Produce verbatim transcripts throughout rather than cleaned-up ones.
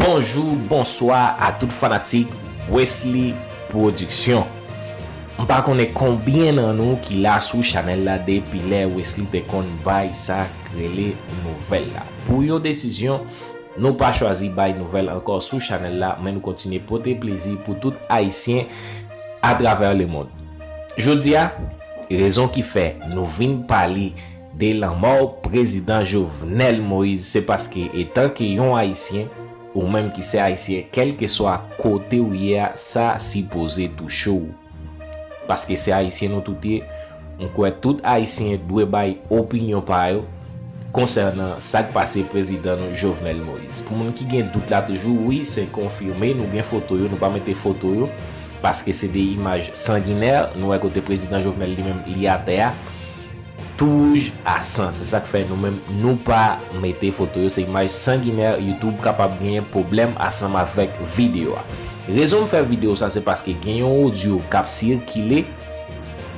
Bonjou, bonswa a tout fanatik Wesley Production. M pa konnen konbyen nan nou ki la sou chanèl la depi lè Wesley te konn bay sa k rele nouvèl la. Pou yon desizyon, nou pa chwazi bay nouvèl ankò sou chanèl la, men nou kontinye pote plezi pou tout Ayisyen atravè lemonn. Jodi a, rezon ki fè nou vin pale de lanmò prezidan Jovenel Moïse, se paske etanke yon Ayisyen, ou menm ki se Ayisyen, kèlkeswa kote w ye a, sa sipoze touche w. Paske se Ayisyen nou tout ye, m kwè tout Ayisyen dwe bay opinyon pa yo konsènan sa k pase prezidan nou Jovenel Moïse. Pou moun ki gen dout la toujou, wi, se konfime, nou gen foto yo, nou pa mete foto yo, paske se de imaj sanginè, nou wè kote prezidan Jovenel li menm li atè a, tou wouj a san. Se sa k fè nou menm nou pa mete foto yo. Se imaj sanginè, YouTube kapab genyen pwoblèm ansanm avèk videyo a. Rezon m fè videyo sa se paske gen yon odyo k ap sikile.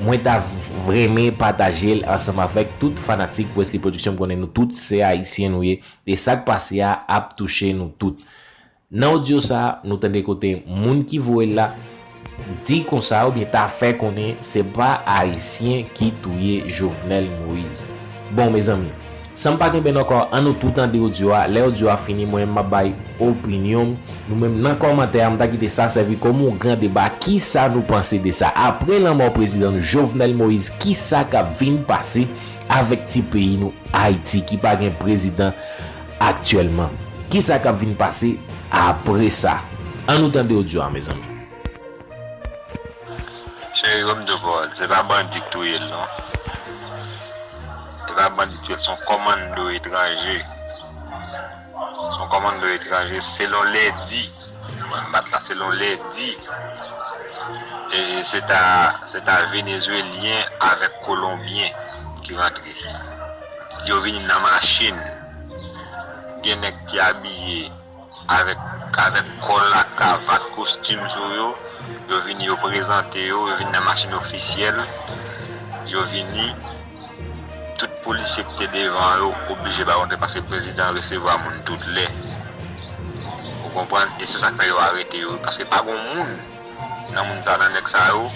Mwen ta v- renmen pataje l ansanm avèk tout fanatik Wesley Production. M konnen nou tout se Ayisyen nou ye. E sa k pase a ap touche nou tout. Nan odyo sa, nou tande kote moun ki voye l la di konsa oubyen ta fè konnen se pa Ayisyen ki touye Jovenel Moïse. Bon, mezanmi, san m pa kenbe n ankò, ann nou tou tande odyo a. Lè odyo a fini, mwen menm m ap bay opinyon m. Nou menm nan kòmantè a, m ta kite sa sèvi kòm yon gran deba. Kisa nou panse de sa? Apre lanmò prezidan nou Jovenel Moïse, kisa k ap vin pase avèk ti peyi nou Ayiti ki pa gen prezidan aktyèlman? Kisa k ap vin pase apre sa? Ann nou tande odyo a, mezanmi. Cheri, kòm di w, se pa bandi k touye l, non. Se pa bandi k touye l, se yon kòmando etranje. Se yon kòmando etranje, selon lè di. Mwen, m bat la, selon lè di. E se ta, se ta Venezwelyen avèk Kolonbyen ki rantre. Yo vini nan machin. Gen nèg ki abiye avèk, avèk kòl ak kravat, kostim sou yo. Yo vini, yo prezante yo, yo vini nan machin ofisyèl. Yo vini, tout polisye ki te devan yo oblije ba yo antre paske prezidan resevwa moun tout lè. Ou konprann? E se sa k fè yo arete yo, paske pa gon moun nan moun sa, nan nèg sa yo,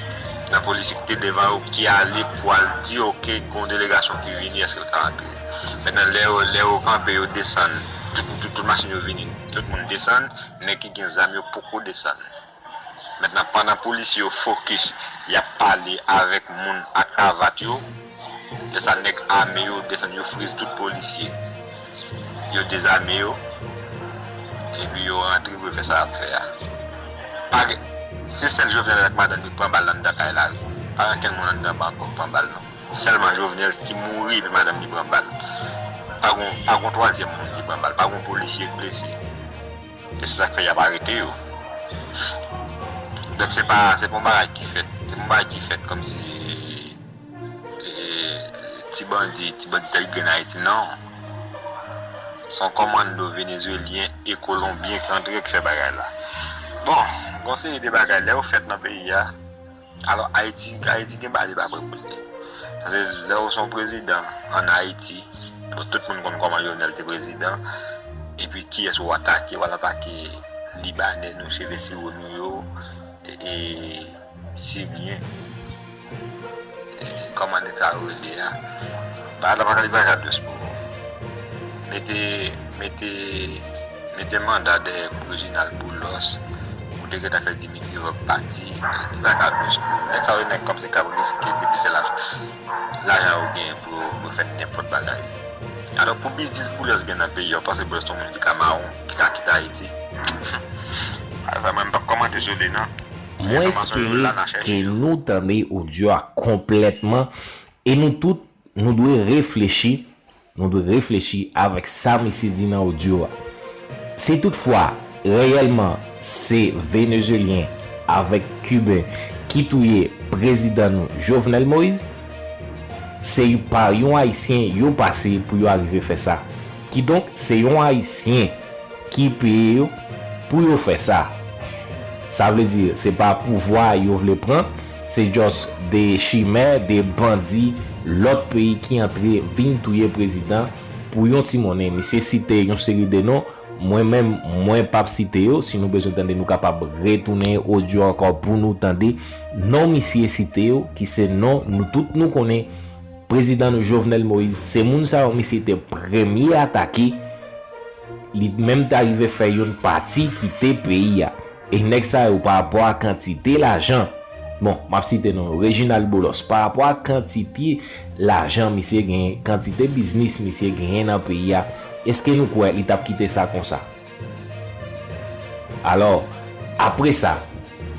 nan polisye ki te devan yo, ki ale pou al di, oke, gon delegasyon ki vini, èske l ka antre? Mentnan, lè yo, lè yo kanpe, yo desann, tout, tout, tout machin yo vini, tout moun desann, nèg ki gen zam yo poko desann. Mentnan, pandan polisye yo fokis, y ap pale avèk moun ak kravat yo, lè sa nèg ame yo desann, yo friz tout polisye. Yo dezame yo, epi yo rantre pou yo fè sa y ap fè a. Pa gen, se sèl Jovenel avèk madanm li pran bal anndan kay la, wi. Pa gen okenn moun anndan pa ankò pran bal, non. Sèlman Jovenel ki mouri epi madanm li pran bal. Pa gon, pa gon twazyèm moun ki pran bal, pa gon polisye k blese. E se sa k fè y ap arete yo. Donk se pa, se pa yon bagay ki fèt, se pa yon bagay ki fèt kòmsi e, ti bandi, ti bandi Tèt Grenn Ayiti, non. Se yon kòmando venezwelyen e kolonbyen k antre k fè bagay la. Bon, gon seri de bagay, lè yo fèt nan peyi a, alò Ayiti, Ayiti gen bagay li pa prè pou l ye. Paske lè w se yon prezidan ann Ayiti, bon, tout moun konn kòman Jovenel te prezidan, epi kiyès w atake, w al atake Libanè nou, cheve siro nou yo, e, e, Siryen, e, kòman nèg sa yo rele a? Bagay la pa ka, li pa ka dous pou ou. Mete, mete, mete manda dèyè Reginald Boulos, ou te gentan fè Dimitri Vorbe pati, li pa ka dous pou ou. Nèg sa yo, nèg kòmsi k ap riske depi se lajan, lajan yo genyen pou yo, pou yo fè nenpòt bagay. Alò, pou biznis Boulos gen nan peyi a, w panse Boulos se yon moun ki ka mawon, ki ka kite Ayiti? Alò, mwen, m p ap kòmante sou li, non. Mwen espere ke nou tande odyo a konplètman e nou tout, nou dwe reflechi, nou dwe reflechi avèk sa misye di nan odyo a. Si toutfwa, reyèlman, se Venezuelyen avèk Kiben ki touye prezidan nou Jovenel Moïse, se pa yon Ayisyen yo pase pou yo arive fè sa. Kidonk, se yon Ayisyen ki peye yo pou yo fè sa. Sa vle di, se pa pouvwa yo vle pran, se just de chimè, de bandi, lòt peyi ki antre vin touye prezidan pou yon ti monnen. Misye site yon seri de non, Mwen menm, mwen p ap site yo. Si nou bezwen tande, nou kapab retounen odyo ankò pou nou tande non misye site yo, ki se non nou tout nou konnen, prezidan nou Jovenel Moïse. Se moun sa yo misye te premye atake. Li menm ta rive fè youn pati kite peyi a. E nèg sa yo, pa rapò a kantite lajan, bon, m ap site non yo, Reginald Boulos, pa rapò a kantite lajan misye genyen, kantite biznis misye genyen nan peyi a, èske nou kwè li t ap kite sa konsa? Alò, apre sa,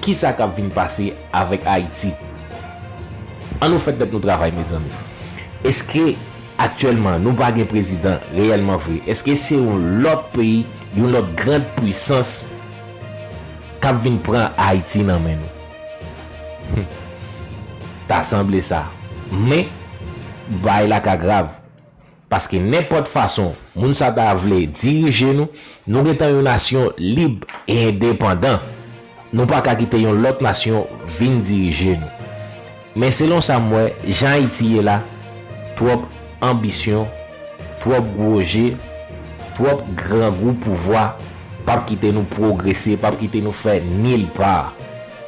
kisa k ap vin pase avèk Ayiti? An nou fè tèt nou travay, mezanmi. Èske aktyèlman nou pa gen prezidan reyèlman vre? Èske se yon lòt peyi, yon lòt grand pwisans k ap vin pran Ayiti nan men nou? Hmm. Ta sanble sa. Men, bagay la ka grav. Paske nenpòt fason moun sa ta vle dirije nou, nou gentan yon nasyon lib e endepandan. Nou pa ka kite yon lòt nasyon vin dirije nou. Men selon sa m wè, jan Ayiti ye la, twòp anbisyon, twòp gwo je, twòp grangou pouvwa p ap kite nou pwogrese, p ap kite nou fè nil pa.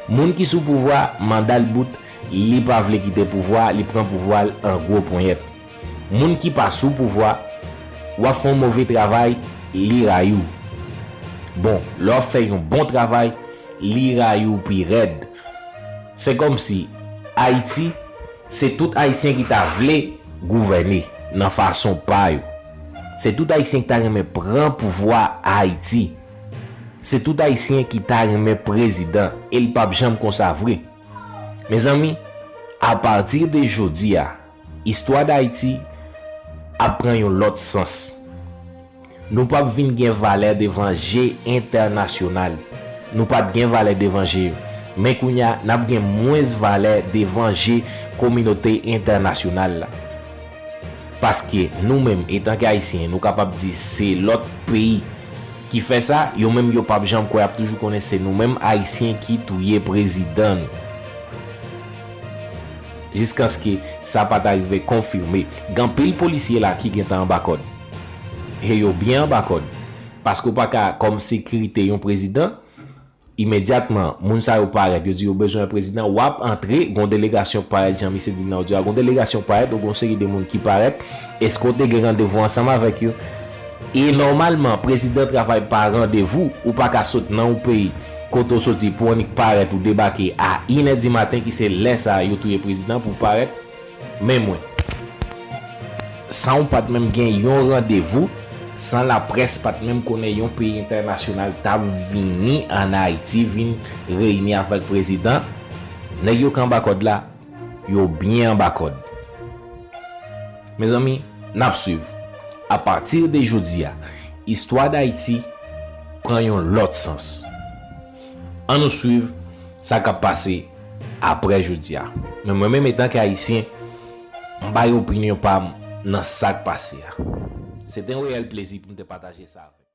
Moun ki sou pouvwa, manda l bout, li pa vle kite pouvwa, li pran pouvwa l an gwo ponyèt. Moun ki pa sou pouvwa, w ap fè yon move travay, li rayi w. Bon, lè w ap fè yon bon travay, li rayi w pi rèd. Se kòmsi Ayiti, se tout Ayisyen ki ta vle gouvène nan fason pa yo. Se tout Ayisyen ki ta renmen pran pouvwa Ayiti. Se tout Ayisyen ki ta renmen prezidan, e l p ap janm konsa vre. Mezanmi, apati de jodi a, istwa Dayiti ap pran yon lòt sans. Nou p ap vin gen valè devan je entènasyonal. Nou pa t gen valè devan je yo. Men kounye a, n ap gen mwens valè devan je kominote entènasyonal la. Paske nou menm, etanke Ayisyen, nou kapab di se lòt peyi ki fè sa, yo menm yo p ap janm kwè, y ap toujou konnen se nou menm Ayisyen ki touye prezidan nou. Jiskaske sa pa ta rive konfime. Gen anpil polisye la ki gentan anba kòd. E yo byen anba kòd. Paske w pa ka, kòm sekirite yon prezidan, imedyatman, moun sa yo parèt, yo di yo bezwen yon prezidan, w ap antre, gon delegasyon k parèt, jan misye di l nan odyo a, gon delegasyon k parèt, ou gon seri de moun ki parèt, èske w te gen randevou ansanm avèk yo? E nòmalman, prezidan travay pa randevou, ou pa ka sot nan yon peyi kote w soti pou w annik parèt ou debake a inè di maten, ki se lè sa a yo touye prezidan pou w parèt. Men mwen, san w pa t menm gen yon randevou, san laprès pa t menm konnen yon peyi entènasyonal t ap vini ann Ayiti vin reyini avèk prezidan, nèg yo k anba kòd la, yo byen anba kòd. Mezanmi, n ap swiv. Apati de jodi a, istwa Dayiti pran yon lòt sans. Ann nou swiv sa k ap pase apre jodi a. Men mwen menm, etanke Ayisyen, m bay opinyon pa m nan sa k pase a. Se te yon reyèl plezi pou m te pataje sa avèk ou.